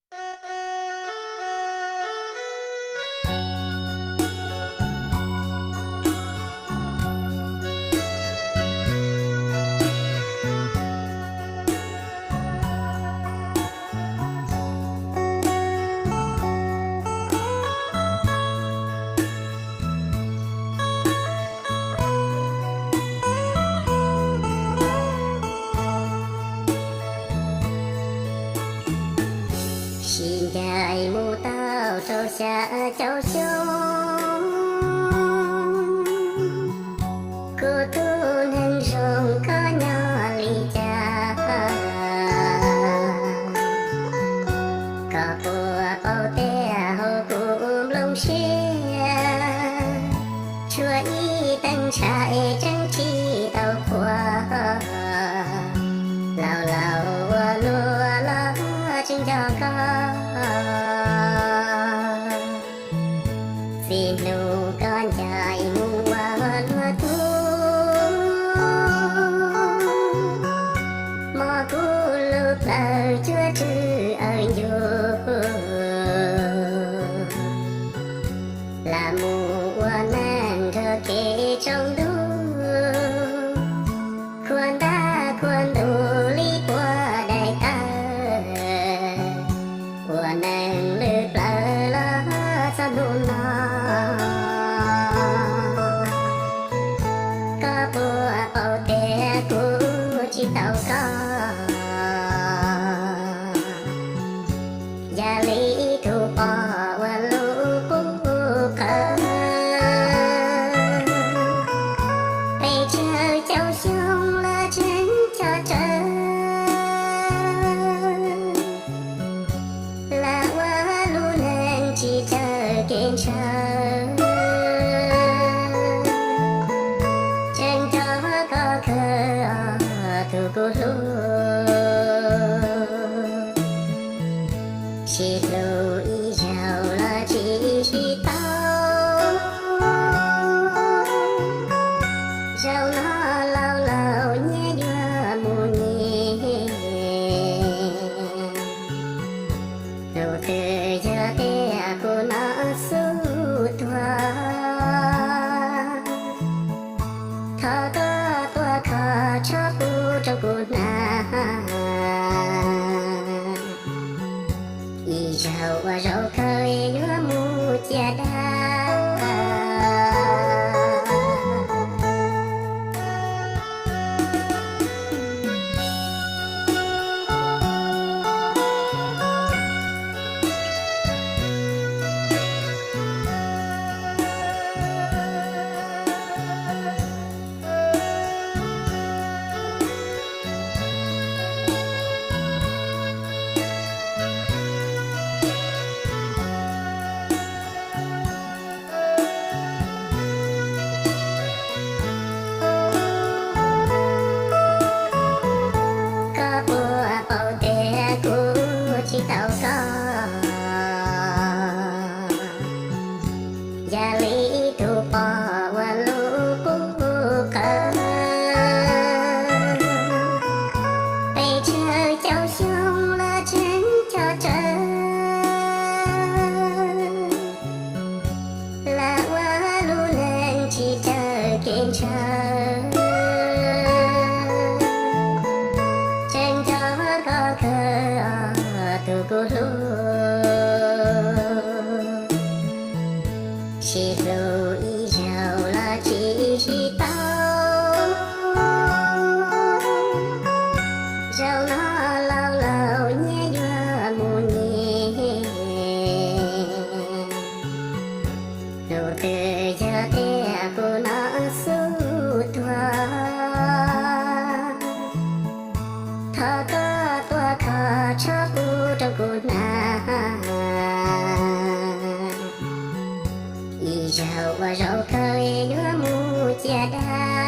Sib ncaim mus tau rau xya caum xyoo, kuv tus neeg zoo koj nyob li cas? Koj puas paub tias hauv kuv nplooj siab tshuav ib teev ntshai tseem tsis tau qhuav. Laus laus ua luaj los tseem nco koj, txij hnub koj ncaim mus ua luag tug, mob kuv lub plawv cuab rwg awv ncuj. Lam mus ua neej nrog kev tsaus ntuj, khuam ntab khuam ntuj li puag daim tawv, ua neej lwm plawv los txog hnub no. Koj puas paub tias kuv tsis tau koj, yam li tus poj ua lub qub qawv, pes tsawg caum xyoo los tseem co tsawv. Lam ua lub neej tsis raws kev ntshaw, tseem nco koj kawg os tus kuv hlub. Sib hlub ib zaug los tsis sib tau, zaum no laus laus nyias yuav mus nyias. Tus twg yog tias kuv no xub tuag, thov koj tuaj kho tshob pub rau kuv hnav, ib zaug ua zaum kawg yuav mus ciaj dab. Koj puas paub tias kuv tsis tau koj, yam li tus poj ua lub qub qawv, pes tsawg caum xyoo los tseem co tsawv. Lam ua lub neej tsis raws kev ntshaw, tseem nco koj kawg os tus kuv hlub. Sib hlub ib zaug los tsis sib tau, zaum no laus laus nyias yuav mus nyias. Tus twg yog tias kuv no xub tuag, thov koj tuaj kho tshob pub rau kuv hnav, ib zaug ua zaum kawg yuav mus ciaj dab.